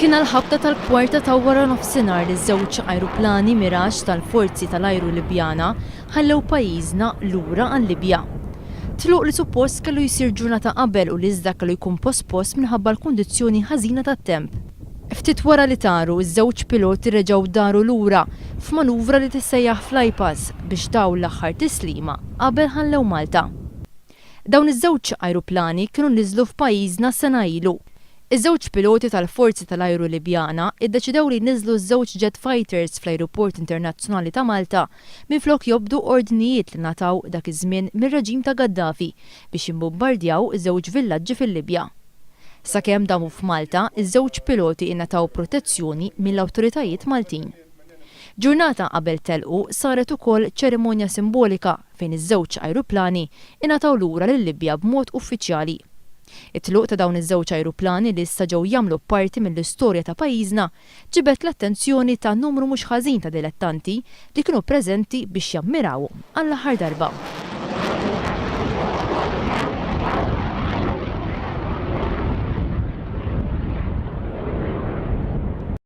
Kien għall-ħabta tal-kwarta ta' wara nofsinhar li żewġ ajruplani Mirage tal-Forzi tal-Ajru Libjana ħallew pajjiżna lura għal-Libja. Tluq li suppost kellu jsir ġurnata qabel u li iżda kellu jkun pospost minħabba l-kundizzjoni ħażina tat-temp. Ftit wara li taru, iż-żewġ piloti reġgħu daru lura f'manuvra li tissejjaħ flypass biex taw l-aħħar tislima qabel ħallew Malta. Dawn iż-żewġ ajruplani kienu niżlu f'pajjiżna sena ilu. Iż-żewġ piloti tal-Forzi tal-Ajru Libjana iddeċidew li jniżżlu ż-żewġ jet fighters fl-Ajruport Internazzjonali ta' Malta minflok jobdu ordnijiet li ngħataw dak iż-żmien mir-reġim ta' Gaddafi biex jimbumbardjaw żewġ villaġġi fil-Libja. Sakemm damu f'Malta, iż-żewġ piloti ingħataw protezzjoni mill-awtoritajiet Maltin. Ġurnata qabel telqu saret ukoll ċerimonja simbolika fejn iż-żewġ ajruplani ingħataw lura lil-Libja b'mod uffiċjali. It-tluq ta' dawn iż-żewġ ajruplani li issa ġew jagħmlu parti mill-istorja ta' pajjiżna ġibed l-attenzjoni ta' numru mhux ħażin ta' dilettanti li kienu preżenti biex jammirawhom għall-aħħar darba.